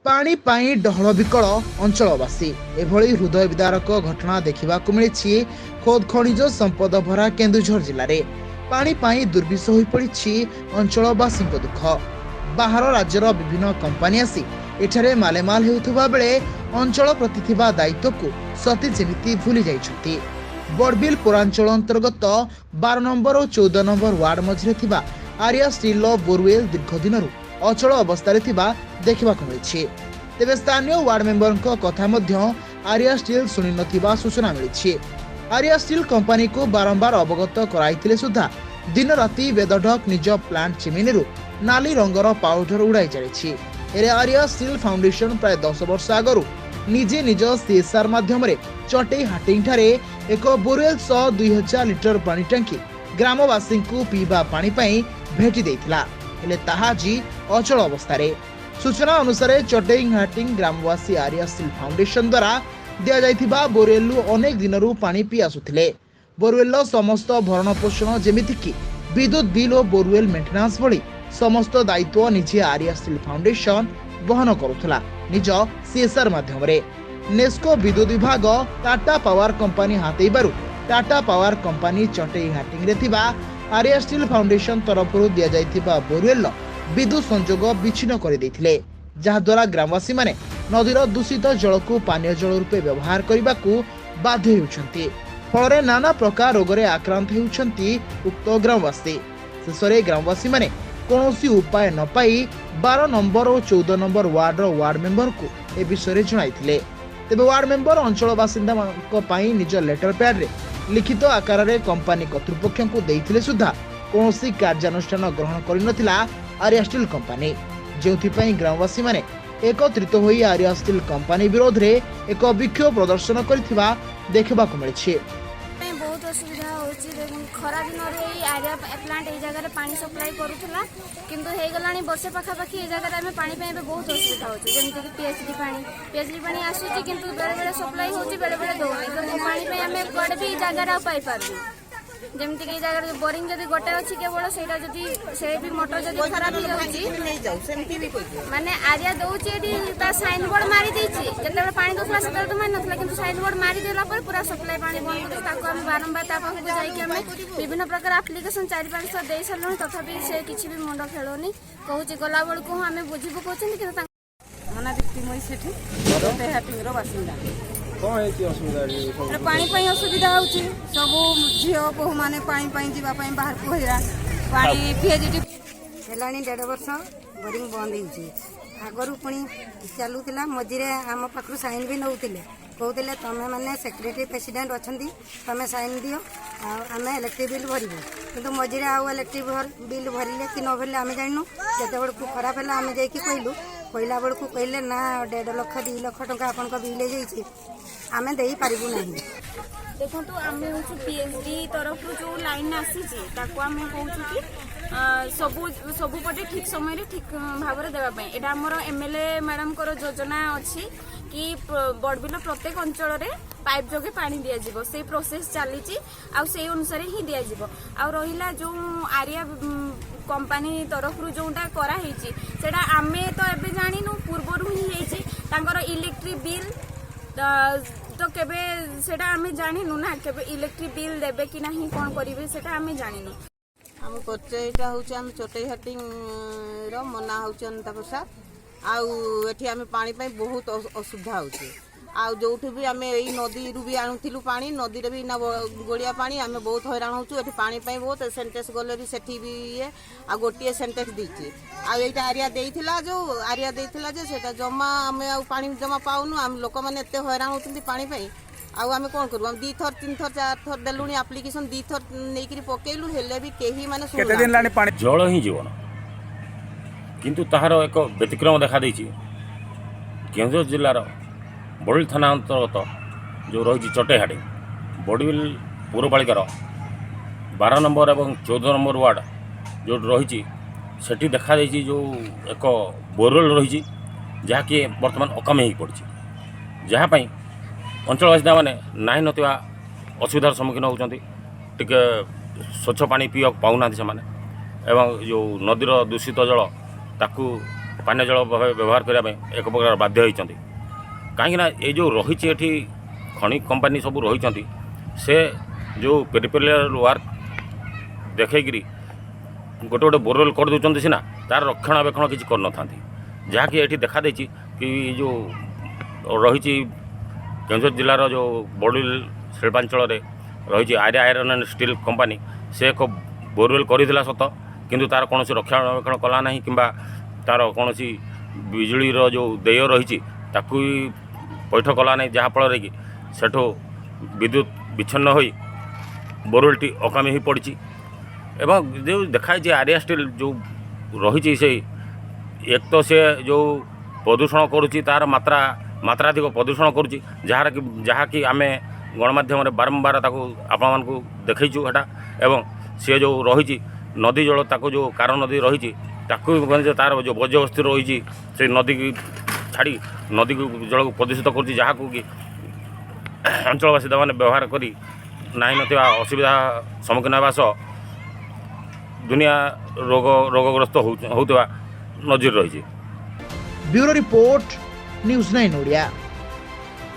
ପାଣି ପାଇଁ ଡହଳ ବିକଳ ଅଞ୍ଚଳବାସୀ। ଏଭଳି ହୃଦୟ ବିଦାରକ ଘଟଣା ଦେଖିବାକୁ ମିଳିଛି ଖୋଦ୍ ଖଣିଜ ସମ୍ପଦ ଭରା କେନ୍ଦୁଝର ଜିଲ୍ଲାରେ। ପାଣି ପାଇଁ ଦୁର୍ବିଷ ହୋଇପଡ଼ିଛି ଅଞ୍ଚଳବାସୀଙ୍କ ଦୁଃଖ। ବାହାର ରାଜ୍ୟର ବିଭିନ୍ନ କମ୍ପାନୀ ଆସି ଏଠାରେ ମାଲେମାଲ ହେଉଥିବା ବେଳେ ଅଞ୍ଚଳ ପ୍ରତି ଥିବା ଦାୟିତ୍ୱକୁ ସତେ ଯେମିତି ଭୁଲି ଯାଇଛନ୍ତି। ବଡ଼ବିଲ ପୌରାଞ୍ଚଳ ଅନ୍ତର୍ଗତ 12 ନମ୍ବର ଓ 14 ନମ୍ବର ୱାର୍ଡ ମଝିରେ ଥିବା ଆରିଆ ଷ୍ଟିଲର ବୋରୱେଲ ଦୀର୍ଘ ଦିନରୁ ଅଚଳ ଅବସ୍ଥାରେ ଥିବା ଦେଖିବାକୁ ମିଳିଛି। ତେବେ ସ୍ଥାନୀୟ ୱାର୍ଡ ମେମ୍ବରଙ୍କ କଥା ମଧ୍ୟ ଆରିଆ ଷ୍ଟିଲ ଶୁଣିନଥିବା ସୂଚନା ମିଳିଛି। ଆରିଆ ଷ୍ଟିଲ କମ୍ପାନୀକୁ ବାରମ୍ବାର ଅବଗତ କରାଇଥିଲେ ସୁଦ୍ଧା ଦିନ ରାତି ବେଧଡକ ନିଜ ପ୍ଲାଣ୍ଟ ଚିମିନିରୁ ନାଲି ରଙ୍ଗର ପାଉଡର ଉଡ଼ାଇ ଚାଲିଛି। ହେଲେ ଆରିଆ ଷ୍ଟିଲ ଫାଉଣ୍ଡେସନ ପ୍ରାୟ 10 ବର୍ଷ ଆଗରୁ ନିଜେ ନିଜ ସିଏସ୍ଆର୍ ମାଧ୍ୟମରେ ଚଟେଇ ହାଟିଂଠାରେ ଏକ ବୋରୱେଲ ସହ 2000 ଲିଟର ପାଣି ଟାଙ୍କି ଗ୍ରାମବାସୀଙ୍କୁ ପିଇବା ପାଣି ପାଇଁ ଭେଟି ଦେଇଥିଲା। ହେଲେ ତାହା ଆଜି ଅଚଳ ଅବସ୍ଥାରେ। ସୂଚନା ଅନୁସାରେ, ଚଟେଇ ହାଟିଂ ଗ୍ରାମବାସୀ ଆରିଆ ଷ୍ଟିଲ ଫାଉଣ୍ଡେସନ ଦ୍ୱାରା ଦିଆଯାଇଥିବା ବୋରୱେଲରୁ ଅନେକ ଦିନରୁ ପାଣି ପିଇ ଆସୁଥିଲେ। ବୋରୱେଲର ସମସ୍ତ ଭରଣ ପୋଷଣ, ଯେମିତିକି ବିଦ୍ୟୁତ ବିଲ୍ ଓ ବୋରୱେଲ ମେଣ୍ଟେନାନ୍ସ ଭଳି ସମସ୍ତ ଦାୟିତ୍ୱ ନିଜେ ଆରିଆ ଷ୍ଟିଲ ଫାଉଣ୍ଡେସନ ବହନ କରୁଥିଲା ନିଜ ସିଏସ୍ଆର୍ ମାଧ୍ୟମରେ। ନେସ୍କୋ ବିଦ୍ୟୁତ ବିଭାଗ ଟାଟା ପାୱାର କମ୍ପାନୀ ହାତେଇବାରୁ ଟାଟା ପାୱାର କମ୍ପାନୀ ଚଟେଇ ହାଟିଂରେ ଥିବା ଆରିଆ ଷ୍ଟିଲ ଫାଉଣ୍ଡେସନ ତରଫରୁ ଦିଆଯାଇଥିବା ବୋରୱେଲର ବିଦ୍ୟୁତ ସଂଯୋଗ ବିଚ୍ଛିନ୍ନ କରିଦେଇଥିଲେ, ଯାହାଦ୍ୱାରା ଗ୍ରାମବାସୀମାନେ ନଦୀର ଦୂଷିତ ଜଳକୁ ପାନୀୟ ଜଳ ରୂପେ ବ୍ୟବହାର କରିବାକୁ ବାଧ୍ୟ ହେଉଛନ୍ତି। ଫଳରେ ନାନା ପ୍ରକାର ରୋଗରେ ଆକ୍ରାନ୍ତ ହେଉଛନ୍ତି ଉକ୍ତ ଗ୍ରାମବାସୀ। ଶେଷରେ ଗ୍ରାମବାସୀମାନେ କୌଣସି ଉପାୟ ନ ପାଇ 12 ନମ୍ବର ଓ 14 ନମ୍ବର ୱାର୍ଡର ୱାର୍ଡ ମେମ୍ବରକୁ ଏ ବିଷୟରେ ଜଣାଇଥିଲେ। ତେବେ ୱାର୍ଡ ମେମ୍ବର ଅଞ୍ଚଳ ବାସିନ୍ଦାଙ୍କ ପାଇଁ ନିଜ ଲେଟର ପ୍ୟାଡରେ ଲିଖିତ ଆକାରରେ କମ୍ପାନୀ କର୍ତ୍ତୃପକ୍ଷଙ୍କୁ ଦେଇଥିଲେ ସୁଦ୍ଧା କୌଣସି କାର୍ଯ୍ୟାନୁଷ୍ଠାନ ଗ୍ରହଣ କରିନଥିଲା ଆରିଆ ଷ୍ଟିଲ୍ କମ୍ପାନୀ, ଯେଉଁଥିପାଇଁ ଗ୍ରାମବାସୀମାନେ ଏକତ୍ରିତ ହୋଇ ଆରିଆ ଷ୍ଟିଲ୍ କମ୍ପାନୀ ବିରୋଧରେ ଏକ ବିକ୍ଷୋଭ ପ୍ରଦର୍ଶନ କରିଥିବା ଦେଖିବାକୁ ମିଳିଛି। ପାଇଁ ବହୁତ ଅସୁବିଧା ହେଉଛି। ଖରା ଦିନରୁ ଏଇ ଆରିଆ ପ୍ଲାଣ୍ଟ ଏଇ ଜାଗାରେ ପାଣି ସପ୍ଲାଏ କରୁଥିଲା, କିନ୍ତୁ ହେଇଗଲାଣି ବର୍ଷେ ପାଖାପାଖି ଏଇ ଜାଗାରେ ଆମେ ପାଣି ପାଇଁ ଏବେ ବହୁତ ଅସୁବିଧା ହେଉଛି। ଯେମିତିକି ପିଏଚଡି ପାଣି, ପିଏଚଡି ପାଣି ଆସୁଛି, କିନ୍ତୁ ବେଳେବେଳେ ସପ୍ଲାଏ ହେଉଛି, ବେଳେବେଳେ ଦେଉନି। ତ ପାଣି ପାଇଁ ଆମେ କୁଆଡ଼େ ବି ଏଇ ଜାଗାରେ ଆଉ ପାଇପାରୁନୁ। ଯେମିତିକି ଏଇ ଜାଗାରେ ବୋରିଂ ଯଦି ଗୋଟେ ଅଛି କେବଳ, ସେଇଟା ଯଦି ସେ ବି ମୋଟର ଯଦି ଖରାପ ହେଇଯାଉଛି। ମାନେ ଆରିଆ ଦଉଛି, ଏଠି ତା ସାଇନ୍ ବୋର୍ଡ ମାରି ଦେଇଛି। ଯେତେବେଳେ ପାଣି ଦଉଥିଲା ସେତେବେଳେ ତ ମାରି ନଥିଲା, କିନ୍ତୁ ସାଇନ୍ ବୋର୍ଡ ମାରି ଦେଲା ପରେ ପୁରା ସପ୍ଲାଏ ପାଣି ବନ୍ଦ କରିଦେଉଛି। ତାକୁ ଆମେ ବାରମ୍ବାର ତା ପାଖକୁ ଯାଇକି ଆମେ ବିଭିନ୍ନ ପ୍ରକାର ଆପ୍ଲିକେସନ ଚାରି ପାଞ୍ଚ ଥର ଦେଇ ସାରିଲୁଣି, ତଥାପି ସେ କିଛି ବି ମୁଣ୍ଡ ଖେଳଉନି। କହୁଛି ଗଲା ବେଳକୁ ହଁ ଆମେ ବୁଝିବୁ କହୁଛନ୍ତି, କିନ୍ତୁ ମୋ ନାଁ ଦୀପ୍ତିମୟୀ ସେଠି, ହାଟିଙ୍ଗର ବାସିନ୍ଦା। କଣ ହେଇଛି ଅସୁବିଧା ଏଠି ସବୁ? ଏଠି ପାଣି ପାଇଁ ଅସୁବିଧା ହେଉଛି। ସବୁ ଝିଅ ବୋହୂମାନେ ପାଣି ପାଇଁ ଯିବା ପାଇଁ ବାହାରକୁ ହଇରାଣ। ପାଣି ପିଏଚଡି ହେଲାଣି ଦେଢ଼ ବର୍ଷ ବୋରିଂ ବନ୍ଦ ହେଇଛି। ଆଗରୁ ପୁଣି ଚାଲୁଥିଲା। ମଝିରେ ଆମ ପାଖରୁ ସାଇନ୍ ବି ନେଉଥିଲେ, କହୁଥିଲେ ତମେ ମାନେ ସେକ୍ରେଟାରୀ ପ୍ରେସିଡେଣ୍ଟ ଅଛନ୍ତି, ତମେ ସାଇନ୍ ଦିଅ ଆଉ ଆମେ ଇଲେକ୍ଟ୍ରିକ୍ ବିଲ୍ ଭରିବୁ। କିନ୍ତୁ ମଝିରେ ଆଉ ଇଲେକ୍ଟ୍ରିକ୍ ବିଲ୍ ଭରିଲେ କି ନ ଭରିଲେ ଆମେ ଜାଣିନୁ। ଯେତେବେଳକୁ ଖରାପ ହେଲା, ଆମେ ଯାଇକି କହିଲୁ। କହିଲା ବେଳକୁ କହିଲେ ନା 1.5 ଲକ୍ଷ 2 ଲକ୍ଷ ଟଙ୍କା ଆପଣଙ୍କ ବିଲ୍ ହେଇଯାଇଛି, ଆମେ ଦେଇପାରିବୁ ନାହିଁ। ଦେଖନ୍ତୁ, ଆମେ ହେଉଛୁ ପିଏଚଡି ତରଫରୁ ଯେଉଁ ଲାଇନ୍ ଆସିଛି, ତାକୁ ଆମେ କହୁଛୁ କି ସବୁ ସବୁପଟେ ଠିକ୍ ସମୟରେ ଠିକ୍ ଭାବରେ ଦେବା ପାଇଁ। ଏଇଟା ଆମର ଏମଏଲଏ ମ୍ୟାଡାମଙ୍କର ଯୋଜନା ଅଛି କି ବଡ଼ବିଲ ପ୍ରତ୍ୟେକ ଅଞ୍ଚଳରେ ପାଇପ୍ ଯୋଗେ ପାଣି ଦିଆଯିବ। ସେଇ ପ୍ରୋସେସ୍ ଚାଲିଛି ଆଉ ସେଇ ଅନୁସାରେ ହିଁ ଦିଆଯିବ। ଆଉ ରହିଲା ଯେଉଁ ଆରିଆ କମ୍ପାନୀ ତରଫରୁ ଯେଉଁଟା କରାହେଇଛି, ସେଇଟା ଆମେ ତ ଏବେ ଜାଣିନୁ, ପୂର୍ବରୁ ହିଁ ହେଇଛି। ତାଙ୍କର ଇଲେକ୍ଟ୍ରିକ୍ ବିଲ୍ ତ କେବେ ସେଟା ଆମେ ଜାଣିନୁ ନା, କେବେ ଇଲେକ୍ଟ୍ରିକ୍ ବିଲ୍ ଦେବେ କି ନାହିଁ, କ'ଣ କରିବେ, ସେଟା ଆମେ ଜାଣିନୁ। ଆମ ପରିଚୟଟା ହେଉଛି, ଆମେ ଚଟେଇହାଟିର, ମୋ ନାଁ ହେଉଛି ଅନିତା ପ୍ରସାଦ। ଆଉ ଏଠି ଆମେ ପାଣି ପାଇଁ ବହୁତ ଅସୁବିଧା ହେଉଛି। ଆଉ ଯୋଉଠି ବି ଆମେ ଏଇ ନଦୀରୁ ବି ଆଣୁଥିଲୁ ପାଣି, ନଦୀରେ ବି ନା ଗୋଳିଆ ପାଣି। ଆମେ ବହୁତ ହଇରାଣ ହେଉଛୁ ଏଠି ପାଣି ପାଇଁ ବହୁତ। ସେଣ୍ଟେକ୍ସ ଗଲେ ବି ସେଠି ବି ଇଏ, ଆଉ ଗୋଟିଏ ସେଣ୍ଟେକ୍ସ ଦେଇଛି। ଆଉ ଏଇଟା ଆରିଆ ଦେଇଥିଲା, ଯୋଉ ଆରିଆ ଦେଇଥିଲା ଯେ ସେଇଟା ଜମା ଆମେ ଆଉ ପାଣି ଜମା ପାଉନୁ। ଆମେ ଲୋକମାନେ ଏତେ ହଇରାଣ ହେଉଛନ୍ତି ପାଣି ପାଇଁ। ଆଉ ଆମେ କ'ଣ କରିବୁ? ଆମେ 2 ଥର, 3 ଥର, 4 ଥର ଦେଲୁଣି ଆପ୍ଲିକେସନ, 2 ଥର ନେଇକିରି ପକେଇଲୁ, ହେଲେ ବି କେହି ମାନେ କେତେ ଦିନ ଶୁଣୁନାହାନ୍ତି। ହେଲାଣି ପାଣି? ଜଳ ହିଁ ଜୀବନ, କିନ୍ତୁ ତାହାର ଏକ ବ୍ୟତିକ୍ରମ ଦେଖାଦେଇଛି କେନ୍ଦୁଝର ଜିଲ୍ଲାର ବଡ଼ବିଲ ଥାନା ଅନ୍ତର୍ଗତ ଯେଉଁ ରହିଛି ଚଟେଇହାଟି, ବଡ଼ବିଲ ପୌରପାଳିକାର 12 ନମ୍ବର ଏବଂ 14 ନମ୍ବର ୱାର୍ଡ଼ ଯେଉଁଠି ରହିଛି, ସେଠି ଦେଖାଦେଇଛି ଯେଉଁ ଏକ ବୋରୱେଲ୍ ରହିଛି, ଯାହାକି ବର୍ତ୍ତମାନ ଅକାମୀ ହେଇକି ପଡ଼ିଛି, ଯାହା ପାଇଁ ଅଞ୍ଚଳବାସିନ୍ଦାମାନେ ନାହିଁ ନଥିବା ଅସୁବିଧାର ସମ୍ମୁଖୀନ ହେଉଛନ୍ତି। ଟିକେ ସ୍ୱଚ୍ଛ ପାଣି ପିଇବାକୁ ପାଉନାହାନ୍ତି ସେମାନେ ଏବଂ ଯେଉଁ ନଦୀର ଦୂଷିତ ଜଳ ତାକୁ ପାନୀୟ ଜଳ ଭାବେ ବ୍ୟବହାର କରିବା ପାଇଁ ଏକ ପ୍ରକାର ବାଧ୍ୟ ହୋଇଛନ୍ତି। କାହିଁକିନା ଏଇ ଯେଉଁ ରହିଛି, ଏଠି ଖଣି କମ୍ପାନୀ ସବୁ ରହିଛନ୍ତି, ସେ ଯେଉଁ ପେରିଫେରିଆଲ ୱାର୍କ ଦେଖେଇକିରି ଗୋଟେ ଗୋଟେ ବୋରୱେଲ୍ କରିଦେଉଛନ୍ତି ସିନା, ତା'ର ରକ୍ଷଣାବେକ୍ଷଣ କିଛି କରିନଥାନ୍ତି। ଯାହାକି ଏଠି ଦେଖାଦେଇଛି କି ଏ ଯେଉଁ ରହିଛି କେନ୍ଦୁଝର ଜିଲ୍ଲାର ଯେଉଁ ବଡ଼ବିଲ ଶିଳ୍ପାଞ୍ଚଳରେ ରହିଛି Arya iron and steel company, ସେ ଏକ ବୋରୱେଲ୍ କରିଥିଲା ସତ, କିନ୍ତୁ ତା'ର କୌଣସି ରକ୍ଷଣାବେକ୍ଷଣ କଲା ନାହିଁ କିମ୍ବା ତା'ର କୌଣସି ବିଜୁଳିର ଯେଉଁ ଦେୟ ରହିଛି, ତାକୁ ବି ପୈଠ କଲା ନାହିଁ। ଯାହାଫଳରେ କି ସେଠୁ ବିଦ୍ୟୁତ ବିଚ୍ଛିନ୍ନ ହୋଇ ବୋରୱେଲ୍ଟି ଅକାମୀ ହୋଇ ପଡ଼ିଛି। ଏବଂ ଯେଉଁ ଦେଖାଯାଇଛି, ଆରିଆ ଷ୍ଟିଲ୍ ଯେଉଁ ରହିଛି, ସେଇ ଏକ ତ ସେ ଯେଉଁ ପ୍ରଦୂଷଣ କରୁଛି, ତା'ର ମାତ୍ରାଧିକ ପ୍ରଦୂଷଣ କରୁଛି, ଯାହାକି ଆମେ ଗଣମାଧ୍ୟମରେ ବାରମ୍ବାର ତାକୁ ଆପଣମାନଙ୍କୁ ଦେଖେଇଛୁ ହେଟା। ଏବଂ ସିଏ ଯେଉଁ ରହିଛି ନଦୀ ଜଳ, ତାକୁ ଯେଉଁ କାର ନଦୀ ରହିଛି, ତାକୁ ବି ମଧ୍ୟ ତା'ର ଯେଉଁ ବର୍ଜ୍ୟବସ୍ତୁ ରହିଛି, ସେ ନଦୀକି ଛାଡ଼ି ନଦୀକୁ ଜଳକୁ ପ୍ରଦୂଷିତ କରୁଛି, ଯାହାକୁ କି ଅଞ୍ଚଳବାସୀ ମାନେ ବ୍ୟବହାର କରି ନାହିଁ ନଥିବା ଅସୁବିଧା ସମ୍ମୁଖୀନ ହେବା ସହ ଦୁନିଆ ରୋଗଗ୍ରସ୍ତ ହେଉଥିବା ନଜିର ରହିଛି। Bureau report, news 9 Odia.